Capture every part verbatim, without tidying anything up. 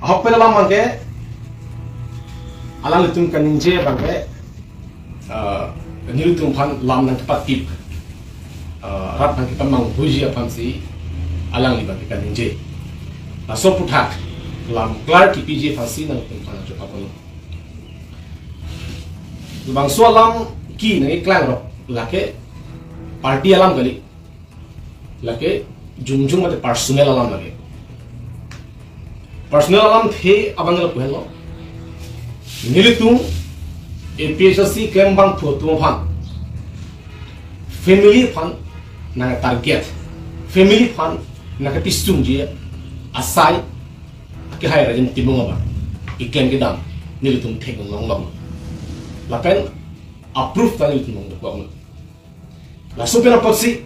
Ahokpet alam abangke, alanglitum kaningje abangke, ah, nelitum aphan lam nangkepatip, ah, rat nangkepamanghuiji aphansi alangli abangke kaningje. Laso aputhak lam klar kipiji aphansi nangtum aphan nangchopapon. Labangso alam ke nangkeklang rok lake party alam kali. Lake jongjong mate personal alam lake. Personal alamthe abang lapu henlo. Nelitum A P H L C klembangphu atum aphan, family aphan nangtarget, family aphan nangkepisungji asai akehai Rajen Timung abang keklem kedam nelitum theklonglok. Lapen approve ta nelitum longdoklo. Laso pen apotsi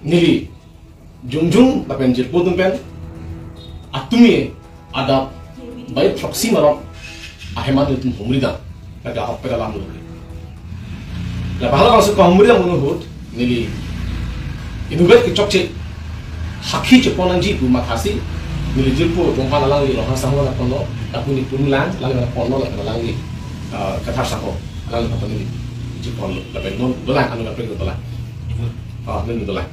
neli jongjong lapen jirpo atum pen atumi adap bai proxy malom ahem an nelitum humridam, lake ahokpet alam lo. Lapen halabangso kahumridam ahut neli inutvet kechokche hakhi chepon nangji pu mathasi neli jirpo atum aphan alangli Ronghang Sangho nangponlo, lapu neli punu lang, alangli nangponlo, lapen alangli, ah, Kathar Sangho, alangli nangpon neli cheponlo, lapen non dolang, anu lapen dolang. Ah, non dolang.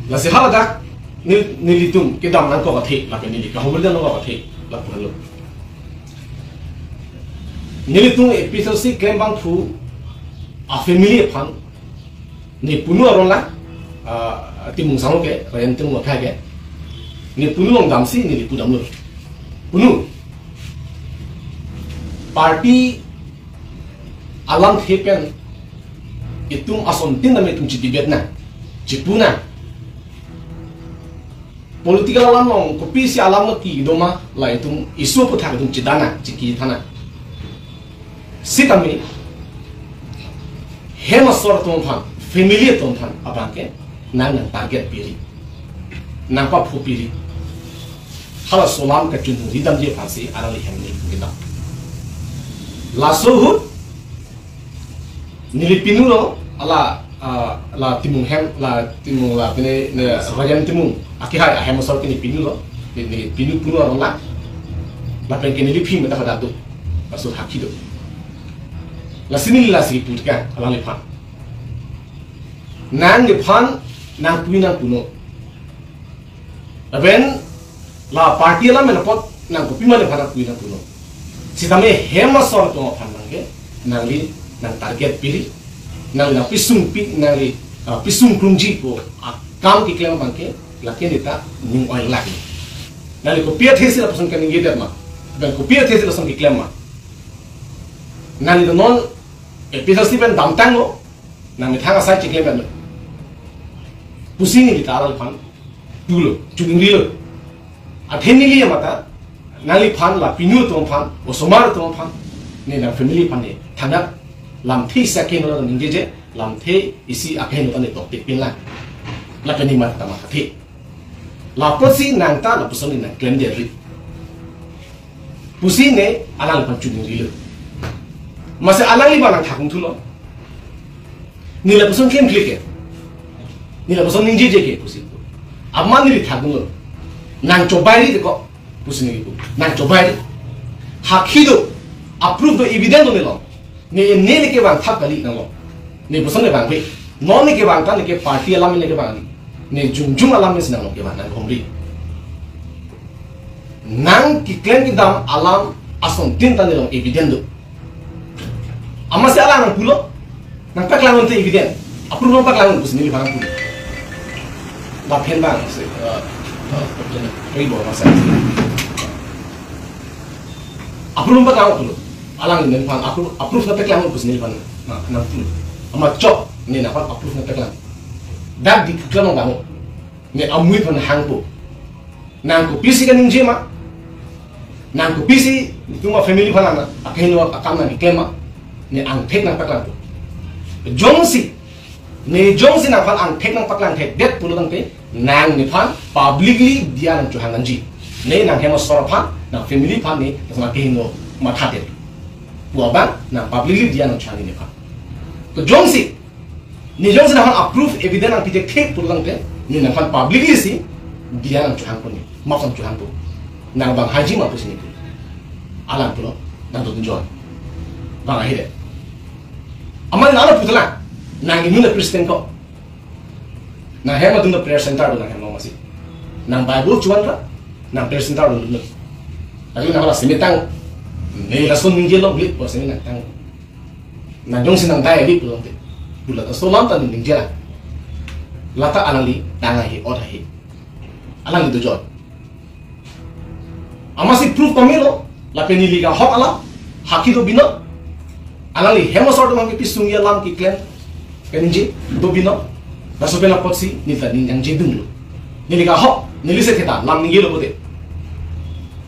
Lasi haladak nel-, nelitum kedam nangkok athe, lapen neli kahumridam nangkok athe, lapu henlo. Nelitum A P H L C klembangphu a family aphan, ne punu aron lang, ah, Timung Sangho ke, Rajen Timung akhai ke, ne punu longdamsi neli pudamlo. Punu. Party alamthe pen itum asontin name itum chidebate nang, chipu nang. Political alam along kopisi alam lo kedo ma, la itum issue aputhak itum chida nang, chikitha nang. Sitame hem asor atum aphan, family atum aphan abangke nang nangtarget piri, nangpaphu piri. Halaso alam kachunri damji aphansi alangli hem neli pudam. Laso ahut neli pinulo, ala, ah, la Timung hem, la Timung la pine, ne, Rajen Timung akehai ahem asor ke neli pinulo, ne, neli pinu punu aron lang. Lapen ke neli phim ta hadak do. Laso hakhi do. Lasi neli lasi pu ke alangliphan. Nangliphan nangpui nangpunon. Lapen la party alam pen apot nang kopima nephan nangpui nangpunon. Sitame hem asor atum aphan abangke nangli nangtarget piri, nangli nangpisung pi, nangli, ah, pisung krungji pu akam keklem abangke lake neta ning oi lake. Nangli kopi athesi lapuson kaningjedet ma, lapen kopi athesi lapuson keklem ma. Nangli non A P H L C pen damtanglo, nangmethang asai chiklemlo pusi neli ta alangliphan pulo, chuningrilo. Athe neli ya mata, nangliphan la pinu atum aphan, osomar atum aphan, ne nang family aphan ne thangnat, lamthe isi akeheno ningjeje, lamthe isi akeheno ta ne toktik pin lang. Lapen ne matha ta mathathe. Lapotsi nang ta lapuson ne nangklemdetri pusi ne alangliphan chuningrilo. Masi alangli abang nangthak thulo. Ne lapuson klemkle ke, ne lapuson ningjeje ke pusi. Amat neli thakdunlo. Nangchobairi de ko pusi neli pu. Nangchobairi. Hakhi do, approve do, evidence do nelong. Ne, ne, ne kevang thap kali nanglo. Ne puson ne vangve. Non ne kevang ta ne ke party alam ne kevang kali. Ne jongjong alam ne si nanglo kevang, nang humri. Nang keklem kedam alam asontin ta nelong evidence do. Amatsi alang nangpulo, nangpaklang unte evidence. Approve nangpaklang un pusi neliphan nangpulo. Lapen abang si, eh, eh, koi bo masa. Approve nangpaklang pulo. Alang neliphan approve, approve nangpaklang pusi neliphan nang, nangpulo. Amat chok ne nangphan approve nangpaklang. Dak di keklang nang. Ne amui aphan hangpo. Nang kopisi kaningje ma, nang kopisi itum a family aphan nang akeheno akam nangkeklem ma, ne angthek nangpaklangpo. Jongsi, ne jongsi nangphan angthek nangpaklang thekdet pulo tangte, nang nephan publicly diya nangchohang nangji. Ne nang hem asor aphan, nang family aphan ne, nang akeheno mathadet pu abang, nang publicly diya nangchohang nephan. To jongsi, ne jongsi nangphan approve evidence nangpi thekthe pulo tangte, ne nangphan publicly si diya nangchohangpo ne, map nangchohangpo. Nang bang haji ma pusi neli pu. Alang pulo, nang dotun joi. Bang ahi de. Amat nang putelang. Nang inut Christian ko. Nang hem adun prayer center do nang hem lo masi. Nang Bible chuan ra. Nang prayer center do dun. Tapi nang la semitang. Neli lason ningje lo beli, bo semitang. Nang jongsi nang dai beli pulang te. Bula ta so lam ta ningje la. Lata alangli, nang ahi, ot ahi. Alangli do joi. Amatsi proof pamelo, lapen neli ke ahok alam, haki do binong. Alangli hem asor atum ke pisung ya alam keklem, kaningje, do binong. Laso pen apotsi, neli ta ning jangje dunglo. Neli ke ahok, neli se theta, lam ningje lo pote.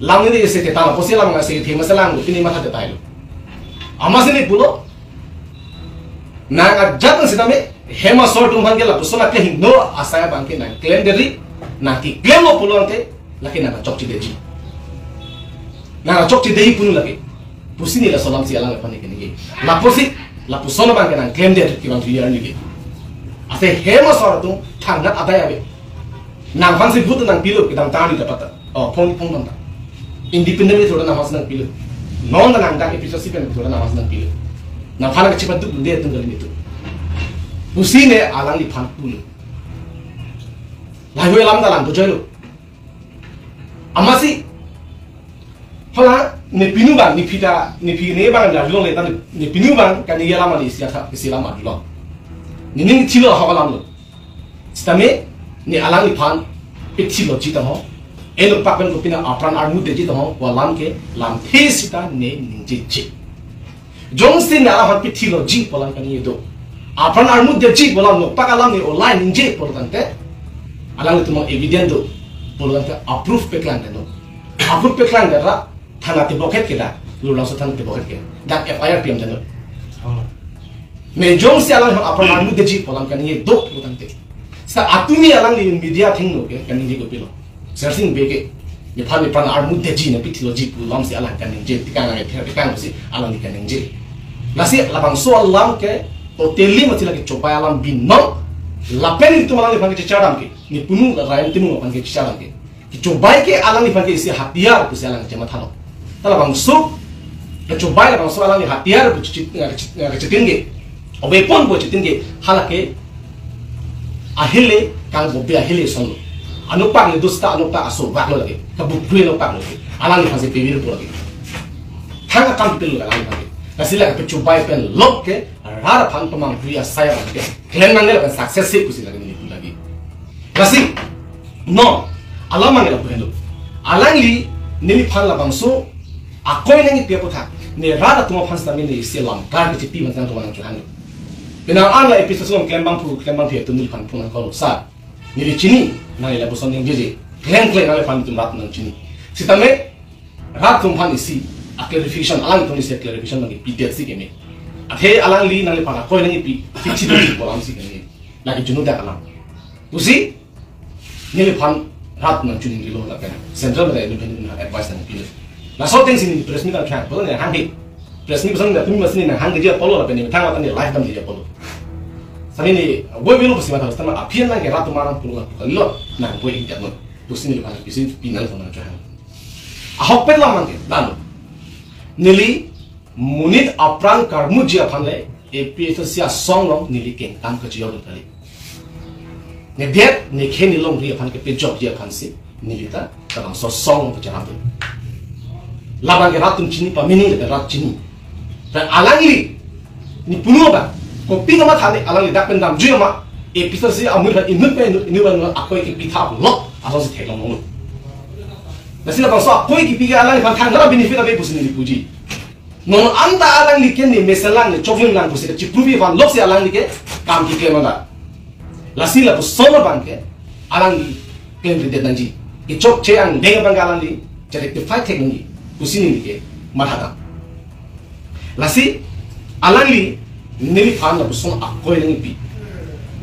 Lam neli se theta, apotsi lam nang se thema selang lo, pini matha theta lo. Amatsi neli pulo, nang ajat nang sitame, hem asor atum aphan ke lapuson akehingno asai abang ke nang klemdetri, nang keklem lo pulo ante, lake nang chokchedetji. Nang chokchedetji punu lake. Pusi neli laso alamsi alang aphan ke ningje. Lapusi, lapuson abang ke nang klemdet kevang tu yar neli ke. Ase hem asor atum thangnat adai ave. Nang aphansi vote nangpilo, kedamtang ari dapat ta. Oh, phong phong tam ta. Independent ri thura nang aphansi nangpilo. Non ta nang dak A P H L C pen thura nang aphansi nangpilo. Nang aphan ke chepaduk dunde atum kali nelitum. Pusi ne alangliphan pulo. Lahai alam ta lang bujoilo. Amatsi, hala, ne pinu bang, ne phi ta, ne phi ne bang dak long le ta, ne pinu bang, kaningje alam ani isi atha, isi alam adulong. Nening thilo ahok alam lo. Sitame, ne alangliphan, pethilotji tahai. Enokpak pen kopina apran armutdetji tahai, ko alam ke, lamthe sita ne ningjeje. Jongsi ne alangphan pethilotji pu alam kaningje do. Apran armutdetji pu alam nokpak alam ne olai ningje pulo tangte. Alanglitum evidence do. Pulo tangte approve paklang det no. Approve paklang det ra thana tebokhet ke dak. Lurlangso thana tebokhet ke. Dak F I R pidam det no. Oh. Ne jongsi alangphan apran armutdetji pu alam kaningje do pulo tangte. Sa atumi alangli media athengno ke kaningje kopilo. Sersing beke, nephan nepran armutdetji ne pethilotji pu alamsi alang kaningje, tekang nang ether tekang si alang kaningje. Lasi labangso alam ke totally mati lake chobai alam binong, lapen itum alangliphan ke chechadam ke, ne punu la Rayang Timung aphan ke chechadam ke. Kechobai ke alangliphan ke isi hatiar pusi alang chemathalo. Ta labangso, kechobai labangso alangli hatiar pu chit-, eh, chit-, eh, chitin ke. Weapon pu chitin ke, halake ahile kangbobe ahile ason lo. Anokpak ne dusta anokpak aso bak lo lake. Kabukdui anokpak lo lake. Alangliphansi pevir pu lake. Thang akam pil lo alangliphan ke. Lasi lake pechobai pen lok ke, rat aphan pamangdui asai abang ke. Klem nangne lapen success si pusi lake neli pu lake. Lasi, non, alam mangge lapu heno. Alangli, neliphan labangso, akoi nangkepi apotha. Ne rat atum aphan sitame ne isi alam, kar kechipi mantang atum nangchohang. Penang an la episode song klembang phu, klembang phi atum neliphan phone nangkolo. Sir, neli chini, nangli lapuson ningjeje. Klem klem nangliphan itum rat nangchini. Sitame, rat atum aphan isi, a clarification, alangtum isi a clarification nangkepidet si keme. Athe alangli nangliphan akoi nangkepi, kichi dun pu alamsi keme. Lake junu dak alam. Pusi, neliphan rat nangchuningri lo lapen. Central meda independent na advice nangpilo. Laso atengsi neli press meet nangkehang, pulo ne hanghe. Press meet puson ne tumi masi ne nanghangdeji apotlo lapen ne methang mata ne live damdeji apotlo. Sami ne, boi bilo pusi matha, sitame aphi an nangke rat atum arang pulo nangpu kalilo, nang boi ingkat non. Pusi neliphan pisi pinal sama nangkehang. Ahokpet alam mangke, dan. Neli monit apran karmutji aphan le, A P H L C asong along neli kengkam kachiyok dun kali. Nedet, nekhe nelongri aphan kepejokji aphansi, neli ta, labangso asong along pacharap dun. Labang ke rat atum chini, pamini le rat chini. Dan alangli, ne punu abang, kopi kamatha ne alangli dak pen damjui ma, A P H L C amui phan inut pen inut, inut pen akoi kepi thap lo, asonsi theklong lo. Lasi labangso akoi kepi ke alangliphan thang nara benefit ave pusi neli puji. Non anta alangli ke ne mesenlang ne choklim lang pusi kachipruvi aphan loksi alangli ke kam keklem anta. Lasi lapuson abang ke alangli klemkledet nangji. Kechokche angdeng abang ke alangli cherectify thek nangji. Pusi neli ke mathadam. Lasi alangli neliphan lapuson akoi nangkepi.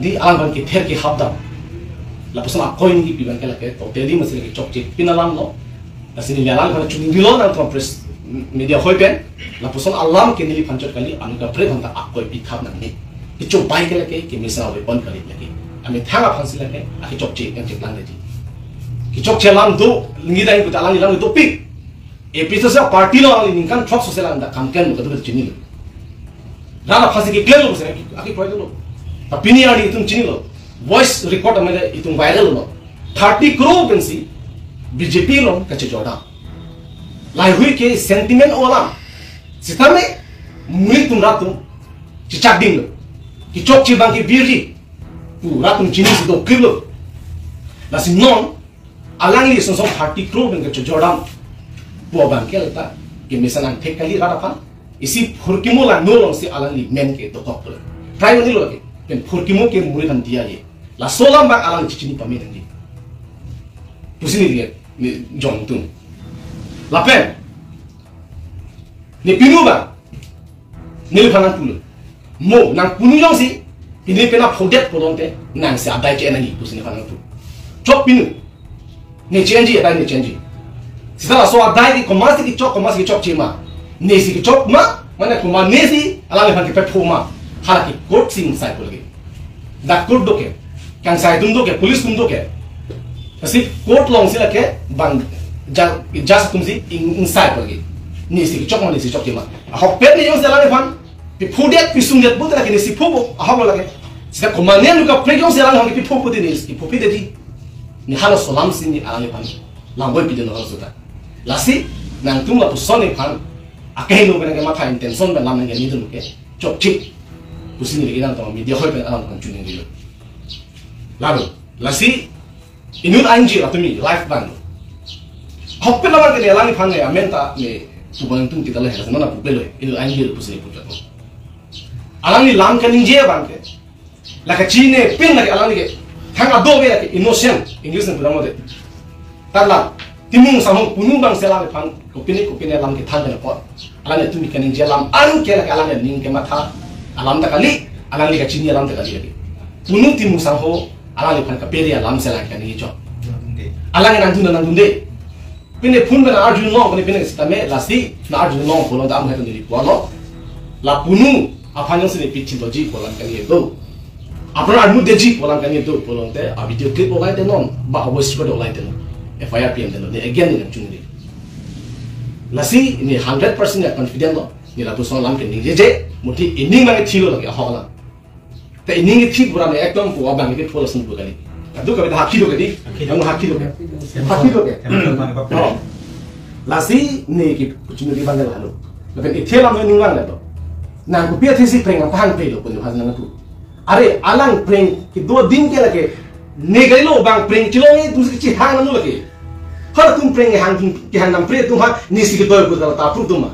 Di alangphan kether kehap dam. Lapuson akoi nangkepi abang ke lake totally masi lake chokche pin alam lo. Lasi neli alangphan chuningri lo nangtum press media hoi pen. Lapuson alam ke neliphan chot kali, anut kaprek aphan ta akoi pithap nangne. Kechobai ke lake, kemesen a-weapon kali lake. Amethang aphansi lake, akechokche nangcheplang detji. Kechokche alam do, ningdai kuta alam alam dopik. A P H L C party along ningkan throksi alam dak kam klem lo, kadokave chinilo. Rat aphansi keklem lo, besi aki, aki kroikre lo. Ta pini arni itum chinilo. Voice record amele itum viral lo. Thirty crore pensi B J P along kachejordam. Laheihui ke sentiment ola. Sitame, muli atum rat atum chechak dinglo. Kechokche abang ke biri. Pu rat atum chinisi dokliplo. Lasi non, alangli song song thirty crore pen kachejordam pu abang ke lata, kemesen angthek kali rat aphan. Isi phurkimo langno alongsi alangli men ke dokok pulo. Try mani lo ke, pen phurkimo ke muri than dia ye. Laso alam abang alang chechini pame nangji pusi neli, neli jongtung. Lapen ne pinu abang, neliphan nangpulo. Mo, nang punu jongsi, pini pena phodet pulote, nangsi adai che nangji pusi nephan nangpu. Chok pinu. Ne chenji, adai ne chenji. Sita laso adai ke komatsi kechok, komatsi kechokche ma. Nesi kechok ma, mane komat nesi, alangliphan kepapho ma. Hala ke court si ingsai pu lake. Dak court do ke. Kangsai atum do ke, police atum do ke. Lasi court alongsi lake bang ja-, judge atumsi ing-, ingsai pu lake. Nesi kechok ma, nesi chokche ma. Ahokpet ne jongsi alangliphan piphudet, pisungdet pulote lake nesi phupo, ahok lo lake. Sita komat ne anu kaprek jongsi alangliphan kepipho pulote nesi kepho pidetji. Ne halaso alamsi ne alangliphan lam boi pidun halaso ta. Lasi nangtum lapuson nephan akeheno pen kematha intention pen lam nangke nidun ke chokche pusi neli nangtum media hoi pen alam kan chuning dilo. Lalu, lasi inut anji atumi live bang. Ahokpet abang ke ne alangliphan ne amen ta ne subang tung kita leh, nona pupelo, inut anji pusi ne puchot. Alangli lam kaningje abang ke. Lake chinine pin lake alangli ke. Thang ado ke lake innocent. English nang pulang mode. Tarla, Timung Sanghong punu abangsi alangliphan kopine kopine alam kethan pen apot. Alangli tumi kaningje alam an ke lake alangli aning kematha alam ta kali, alangli kachini alam ta kali lake. Punu Timung Sanghong alangliphan kaperi alamsi alang kaningje chok. Alang nangdun nangdunde. Pine phone pen arjulong, pine pine sitame lasi nang-arjulong pulo, dam hai to neli pulo. La punu aphan jongsi ne pichit doji pu alam kaningje do. Apran armu deji pu alam kaningje do pulote, a video clip olai te non, ba a voice record olai te non. F I R P M te non, ne again ne chunri. Lasi ne hundred percent ya confident lo, ne lapuson alam kaningjeje, muti ining mang thilo lake ahok alam. Te ining thi pura ne ekdom pu abang ke phola sun pu kali. Kadokave ta hakhi do ke di, hakhi do ke. Hakhi do ke. Hakhi do ke. Hakhi do ke. Oh. Lasi ne ke kuchunri bang halo. Lapen ithe alam ne ning bang le to. Nang kopi athesi prank aphan pe lo pu ne bhas nangpu. Are alang prank kedo adim ke lake, ne kali lo bang prank chilong e atumsi chehang nang lo lake. Halatum prank kehang, kehang nam pre atum ha nesi kedoi pu ta ta approve atum ma.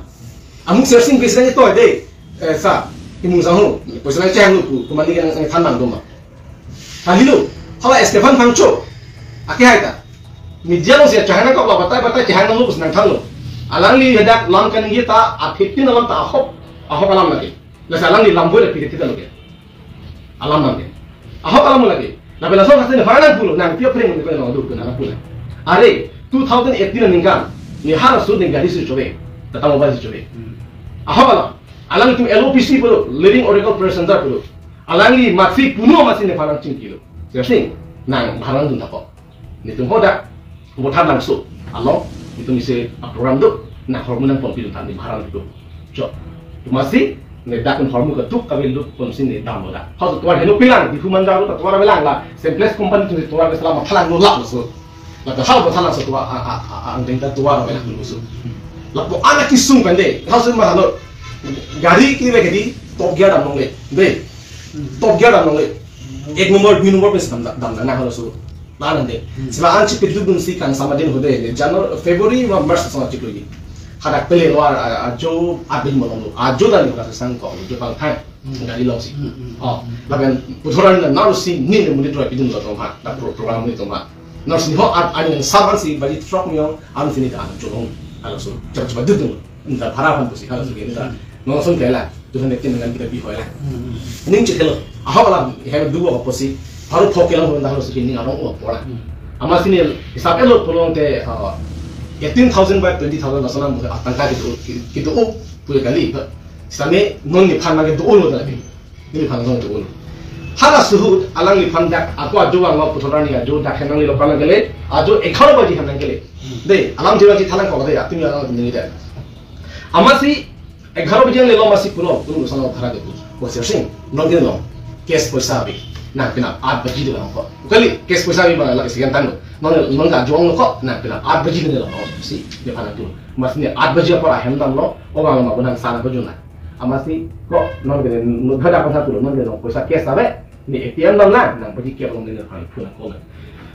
Amung sersing bisa ni toy de. Eh, sa, Timung Sanghong, poisa nangchehang lo pu, komat ne nangthan nang atum ma. Kali lo, hala S K Phan Phangcho. Ake hai ta. Media alongsi chehang nangkok la batai batai chehang nang lo pusi nangthan lo. Alangli hadak lam kaningje ta, a fifteen alam ta ahok, ahok alam lake. Lasi alangli lam boi la pikir kita lo ke. Alam nangke. Ahok alam lake. Lapen laso hasi nephan nangpulo, nang pia pring ne pen nang adu pen nang pulo. Are, two thousand eighteen aningkan, ne halaso ne gari si chove, Tata Mobile si chove. Hmm. Ahok alam. Alanglitum L O P C pulo, Living Oracle Presenter pulo. Alangli matsi punu matsi nephan nangchingkilo. Sehing, nang bhara nangdun thapok. Netum hadak, Bothar Langso along, netum isi a program do, nang hormu nangpon pidun than ne bhara do. Chok. Amatsi, ne dak un hormu ketuk kave lut ponsi ne dam lo dak. Hau tovar heno pilang, di human jaru tovar avelang la, Simplex company atumsi tovar ke selama phalang lo lak so. Lake hau Bothar Langso tovar, a, a, a, angdeng ta tovar avelang lo so. Lapu anak kisung kan de, hau sema halo, gari ke ve ke di, top gear dam longle, de. Top gear dam longle. Ek number, dui number pen dam, dam, dam, halaso. Lalang de. Hmm. Sila ansi piduk dunsi kangsam adin hode. January, February, ma March asong chiklo ji. Hadak pele lo a, a, ajo abin molong lo. Ajo dan lo kasang ko, jo pang thang. Hmm. Gari alongsi. Hmm, hmm, oh, hmm. Lapen puthoran na narusi ni ne muni troi pidun lo tong ha. Dak pro-, program ni tong ha. Narusi ho at an yang saman si bagi truck miyong an sini ta an cholong. Halaso. Cepat cepat dudung. Nda bhara aphan pusi halaso ke nda. Nong son kela, two hundred ten ngan kita bi hoila. Hmm. Ning chekelo. Ahok alam, he duo ko pusi. Baru phok kelang hon dah halaso ke ning arong o pola. Hmm. Amatsi ne, hisab elo pulote, uh, eighteen thousand by twenty thousand laso alam atangka kedo, kedo o, pura kali. Sitame non nephan nang kedo o lo lagi. Neliphan nang kedo o lo. Hala suhut alangliphan dak ako ajo vanglo, puthot arni ajo dak henang nilo, pala kele ajo egharo baji henang kele. De, alam jiwa ji thalang kok de, atumi alang nini de. Amatsi egharo baji nilo, amatsi pulo, pulo sana bhara de pu. Osir Sing, non ke no. Cash poisa ave. Nang pinap aat baji de lang ko. Kali cash poisa ave bang la second time. Non non ka juang lo ko, nang pinap aat baji de lang ko. Si, de pana tu. Amatsi ne aat baji apor ahem damlo, o bang ma bonang sana baji na. Amatsi ko non ke no bhada ko sa tu, non ke no poisa cash ave. Ne A T M dam na, nang baji kep along ne phone, phone call.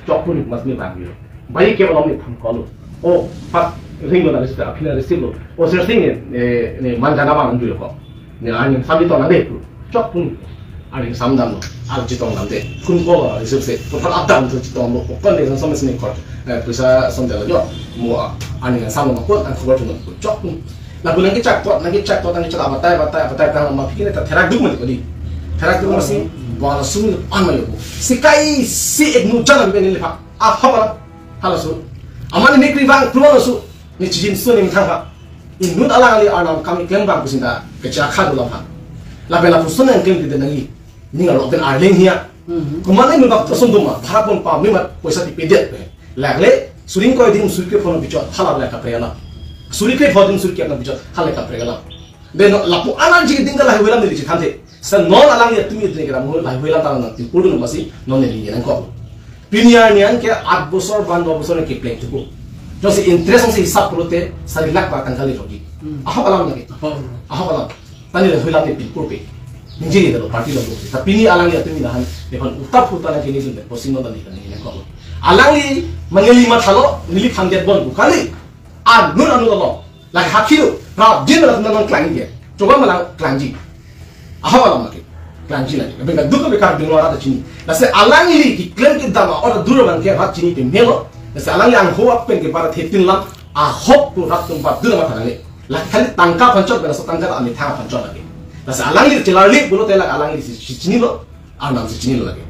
Chok pun mas ne bang yo. Baji kep along ne phone call. O, pas ring lo na receive, aphi na receive lo. Osir Sing ne, ne, ne man jana bang ju ko. Ne ani sam chetong nang de pu. Chok pun. Ani sam dam lo. Al chetong dam de. Phone call lo receive se. Phone call up down to chetong lo. Kon de sam se ne kor. Eh, poisa som de lo jo. Mo ani sam lo ko, an khobor tu chok pun. Lapu nang kechak pot, nang kechak pot, nang kechak abatai, abatai, abatai, tang ma phikir ta therak duk mali kali. Therak duk masi, bala sumi lo an ma yo. Sikai si ek nu jana bibe ni lepak. Ah, hop ala. Hala su. Amani mikri bang, keluar su. Ne chijin su ne thang ha. Inut alangli arnam kam klem bang pusinta, kechak kha dula ha. Lapen lapuson nang klem di nang i. Ning arlo pen arleng hia. Mhm. Komat ne nubak person doma, bhara pon pa, mimat poisa ti pedet pe. Lagle, suri ingkoi adim suri kre-pho adim bichot, hala le kaprek alam. Suri kre-pho adim suri kep adim bichot, hala kaprek alam. De no, lapu anan ji ding ka lahai hulam neli chithanthe. Sa non alangli atumi ding kera mo lahai hulam ta nang timpur dun masi, non neli nang kok. Pini arni an ke aat bosor, ban dua bosor ke pleng tuku. Jongsi interest si hisap pulote, sari lakh ba tangka le jogi. Hmm. Ahok alam lagi. Ahok alam. Ahok alam. Tani le hulam ne pinpur pe. Ningje ni dalo party lo. Ta pini alangli atumi lahan, nephan utap utap na kini dun, posino tani kani ne ko. Alangli mangeli mathalo, neliphan det bon bu kali. Anun anun lo. La hakhilu, ra din la tun nang klangji. Coba malang klangji. Ahok alam lagi. Klangji lagi. Lapen kaduk ke kar ding lo ra ta chini. Lasi alangli keklem kedam a-order dur bang ke rat chini pe melo. Lasi alangli angho apen ke para thetin lam. Ahok tu rat tum bat dur ma thanang le. La khali tangka aphan chot, belaso tangka ta amethang aphan chot lagi. Lasi alangli chelarli pulote la alangli si, si chinilo, arnam si chinilo lagi.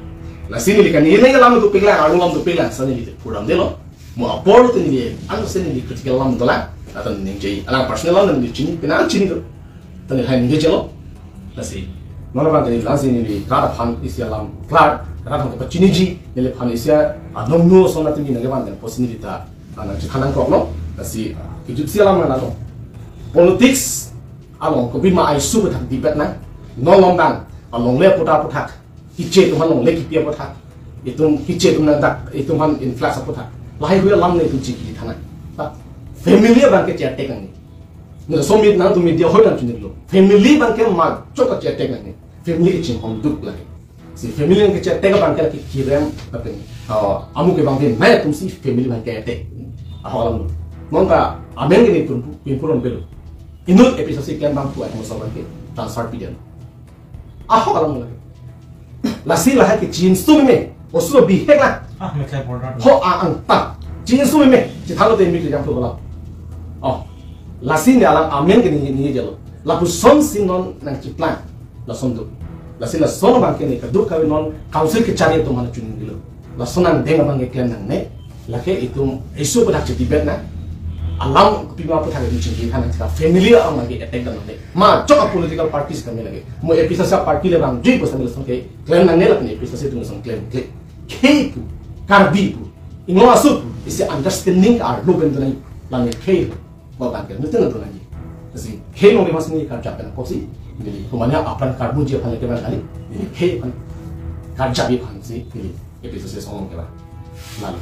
Lasi neli kani ne alam dopik lang, arlo alam dopik lang, sa neli pudam delo. Mo apor te neli, ano se neli critical alam dolang, atan ningje, alang personal alam neli chini, pina chini do. Tani hai ningje chelo. Lasi, non abang tani lasi neli rat aphan isi alam klar, rat aphan kepachiniji, neliphan isi anong no sona tini nangkevan dan posi neli ta, ah, nang chikhanang kok no, lasi, ah, kejut si alam nang no. Politics along kopima ai su aputhak debate nang, non along bang, alongle aputhak aputhak, hiche atum alongle kipi aputhak, itum hiche atum nang dak, itum aphan influx aputhak. Lahai hui alam ne itum chingki thanang. Ta family abang ke che-attack nangji. Nang so mit nangtum media hoi nang chunilo. Family abang ke majok ka che-attack nangji. Family ke chinghon duk lagi. Si family abang ke che-attack abang ke lagi kirem, tapi, ah, amu ke bang ke nai atum si family abang ke attack. Ahok alam. Non ta amen ke ne pun, pun pun pelo. Inut A P H L C klem bang pu ai mo so abang ke transfer pidun. Ahok alam lagi. Lasi lahai ke chinsu meme. Oso bihek la. Ah, mekhai border. Ho a ang ta. Chinsu meme. Chithalo te mi jam tu bala. Oh. Lasi ne alam amen ke ni ni jalo. Lapuson si non nang chiplang. Lason tu. Lasi lason abang ke ni kaduk kave non council kechari atum aphan chunilo. Lason nang deng abang ke klem nangne. Lake itum isu aputhak che-debate nang. Alam kopima aputhak itum chingki thanang, chika family abang ke attack dam nangne. Majok a-political parties kami lagi. Mo A P H L C party le bang jui ko sambil song ke klem nangne lapen A P H L C atum song klem kle. Khei pu, Karbi pu, Inglong aso pu, isi understanding arlo pen tu nang lang khei. Ko abang ke nuteng tu nangji. Lasi khei along le mas ni karjap pen koksi. Jadi, komatne apran karbunji aphan le ke bang kali. Jadi khei aphan karjap aphan si. Jadi, A P H L C song ke bang. Lalu.